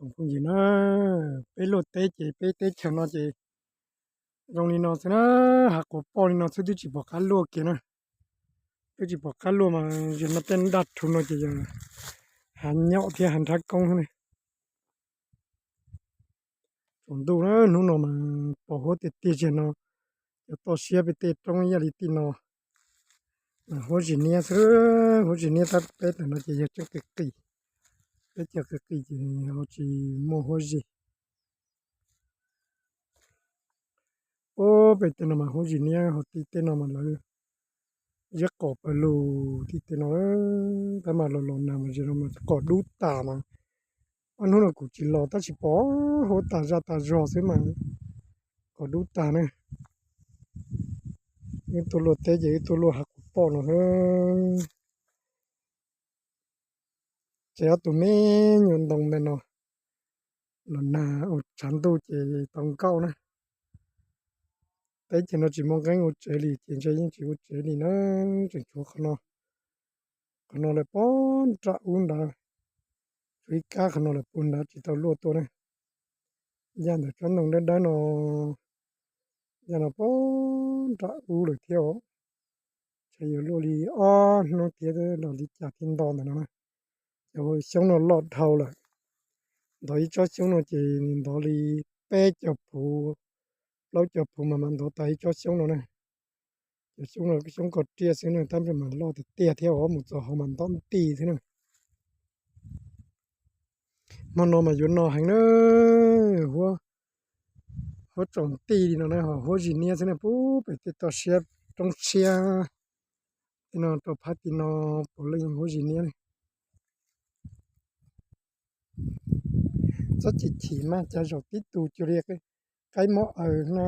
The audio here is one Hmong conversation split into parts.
Tsoom phooj ywg na, peb luaj teb ces peb teb chaws no ces zoo li no xwb na, hav quas poj li no xwb twb tsis pom qab luaj kiag na. Twb tsis pom qab luaj mas zem no tej daj rhu no ces yog hav nyaum thiab hav nrhab koob ne. Tsaus ntuj na, hnub no mas pos huab tiag tiag ziag no, cov toj siab peb tej roob ib yam li tij no mas huab zim niab xwb, huab zim niab tab peb tam no ces yog tseeb qis qis, peb cov qis qis ces ho tsis muaj huab zim. Ub, peb tej no mas huab zim niab, ho tij tej no mas lawv ziab qos pawg lug tij tej no, tab mas los los nag mas zem no mas qos dub tas mas, ob hnub no kuv tsis los tab sis pom huab tas zaj tas zog xwb mas qos dub tas ne. Wb tuaj luaj teb ces wb tuaj luaj hav quas poj no xwb. Ces ob tug me nyuam ntoo ntawm no los nag ua tshav ntuj ces tau nkaum na. Teb chaws no tsis muaj nqeeb ua tsev li ces ntshe yeej tsis ua tsev li na. Tseem tshuav qhov no, qhov no lawv pov nram ub ntawd, tshuav ib kab qhov no lawv puag nrad tsis tau luaj tuaj na. Yaj ntawm tsob ntoo dawb dawb no, yaj no pov nram ub lawm thiab os. Ntshe yuav luaj li ob hnub thiab los li cas thiaj nto ntawm no na. Cov xyoob no loj dhau lawm, ntov ib tsob xyoob no ces ntov li peb caug phuv, plaub caug phuv mas mam ntov tas ib tsob xyoob no na. Cov xyoob no xyoob koj riaj xwb na, tab sis mas loj tiag tiag thiab os, mus txog hauv mas ntov nti xwb na. Hmo no mas yuav no heev na, huab tsaus nti li no na, ho huab zim niab xwb na, pub pem tej toj siab roob siab tej no rau phab tim no puav leej huab zim niab ne. Txhob chim chim mas cas zaum tib tug cuag li qaib mob aws na.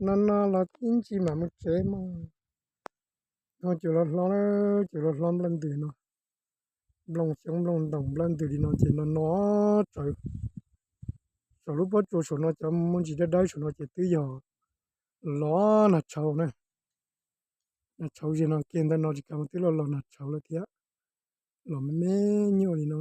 No no los ib ntsis mam mus tsev mog. No cov los hlob, cov los hlob nplawg ntws no, nplooj xyoob nplooj ntoos nplawg ntws li no ces no no tsawv. Saum lub pob tsuas saum no cov muaj ntsis dawb dawb saum no ces twb yog los nag tshauv na. Nag tshauv zig no kiag ntawm no tsis kav mas twb los los nag tshauv lawm thiab. Los me me nyuaj li no.